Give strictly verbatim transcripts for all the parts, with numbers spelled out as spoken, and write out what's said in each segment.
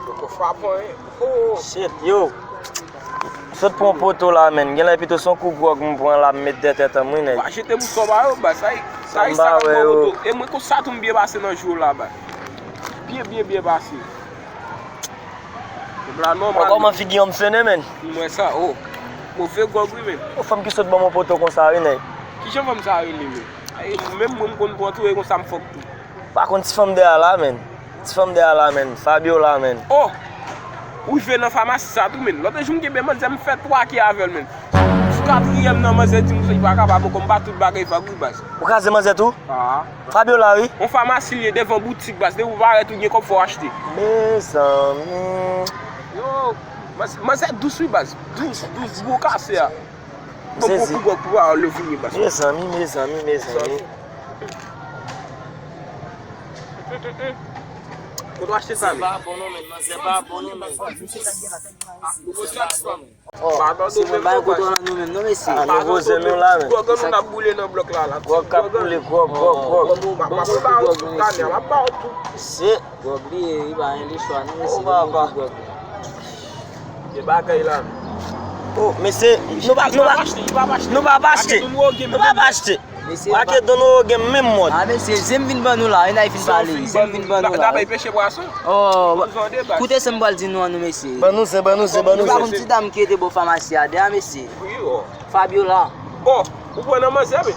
Poko frape anyen. Oh. Shit, yo. Sot pran poto la, menn. Genlè pito se yon kou gwòg m pran la, m met dèyè tèt an, wi, nèg. Pa jete bouton ba yo, baz. Sa, sa, sa, sa, poto. E mwen konsa tou m byen pase nan jou la, baz. Byen, byen, byen pase. Kòman figi an m fene, menn? M wè sa, oh. Move gwòg, wi, menn. Yon fanm ki sot ban m yon poto konsa, wi, nèg. Kijan fanm sa rele, menn? Ay, menm mwen, m konn pran tou, e konsa m fòk tou. Pa konn ti fanm dèyè a la, menn. Ti fanm dèyè a la, menn. Fabiola, menn. Oh! Ou rive nan famasi sa tou, menn. Lòt jou m kenbe manzè, m fè twa ke avè l, menn. Sou katriyèm nan, manzè di m li pa kapab ankò, m ba tout bagay vag, wi, baz. Ou kraze manzè tou? Ah. Fabiola, wi. On famasi li ye devan boutik, baz. Depi ou parèt, ou gen kòb, fò w achte. Mezanmi. Yo, manzè, manzè dous, wi, baz. Dous, dous, gwo kase a. Bon, bon, pou gwòg, pou pawòl yo fini, baz. Mezanmi, mezanmi, mezanmi. Kote w achte sa, men? Manzè pa bon, non, men. Manzè pa bon, non, men. Nouvo zen nou la, men. Ah, nouvo zen nou la, men. Gwòg nou n ap boule nan blòk la, la. Gwòg k ap boule, gwòg, gwòg, gwòg. M ap ba w tout ane, m ap ba w tout. Se. Gwòg li ye, li pa gen lechwa, non, mesye. Gwòg li. Gen bagay la. Oh, mesye, nou pa, nou pa, nou pa pa achte. Nou pa pa achte. Mesye, pa ke don nou gen menm mòd. Ah, mesye, zen m vin ban nou la, e n a fin pale. Zen m vin ban nou la. N a bay peche pwason. Oh, koute sa m pral di nou an nou, mesye. Ban nou zen, ban nou zen, ban nou zen. Nou pa konn ti dam ki rete bò famasi a dèyè, mesye. Wi, oh. Fabiola. Oh, ou pran nan manzè, men.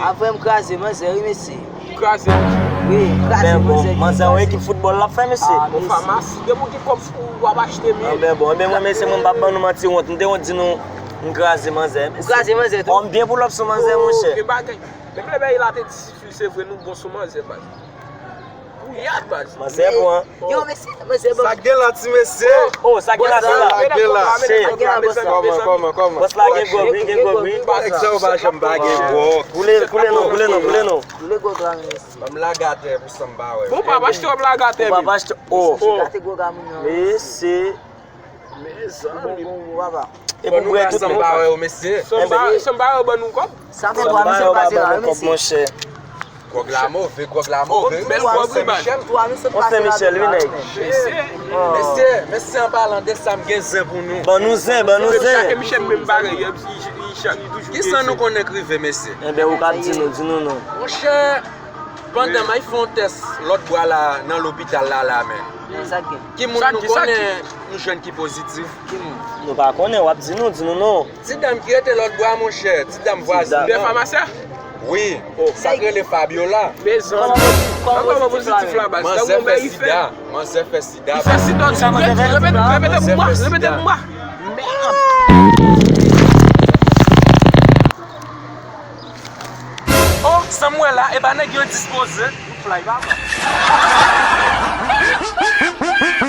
Apre m kraze manzè, wi, mesye. Kraze. Wi, kraze manzè. Manzè, yon ekip foutbòl l ap fè, mesye. Ah, mesye. Ou famasi, depi w gen kòb, w ap achte, men. Anben bon, enben mwen, mesye, mwen m p ap ban nou manti wont. M te wont di nou, m kraze manzè, mesye. Ou kraze manzè tou? Oh, m byen pull up sou manzè, monchè. Gen bagay. Menm lè bagay la te difisil, se vre, nou bon sou manzè, baz. Kouyad, baz. Manzè bon, hein? Yo, mesye, manzè bon. Sa k gen la, ti mesye? Oh, sa k gen la, sa la. Sa k gen la, bòs la. Kòman, kòman, kòman? Bòs la gen gwòg, wi, gen gwòg, wi. Pa egzanp, ou pa janm pa gen gwòg. Koule, koule non, koule non, koule non. Koule gwòg la, mesye. Ban m lage atè pou san m pa wè. Bon, papa, achte w ap lage atè, men. Papa, achte, oh. Mesye, gate gwòg a moun nan. Mesye. Mezanmi. Bon, bon, bon, papa. E pou bwè tout moun pa wè yo, mesye. San m pa, san m pa wè yo ban nou kòb. Sa fè twa misye pase la, wi, mesye. Gwòg la move, gwòg la move. Bèl gwòg, wi, baz. Twa misye pase la, wi, nèg. Mesye, mesye, an palan de sa, m gen zen pou nou. Ban nou zen, ban nou zen. Chak misye menm bagay, li, li, li toujou gen zen. Kisa nou konnen k rive, mesye? Enben, ou ka di nou, di nou non. Monchè, pandan m al fè yon tès lòt bwa la nan lopital la, la, men. Ki moun nou konnen nou jwenn ki pozitif? Ki moun? Nou pa konnen, w ap di nou, di nou non. Ti dam ki rete lòt bò a, monchè. Ti dam vwazen an. Dè famasi a? Wi. Sa k rele Fabiola. Mezanmi. Kòman pozitif la, baz? Manzè fè sida. Manzè fè sida. Li fè sida, ti repete, repete pou mwen, repete pou mwen. Mèd. Oh, sa m wè la, e pa nèg yo dispoze. Fly papa.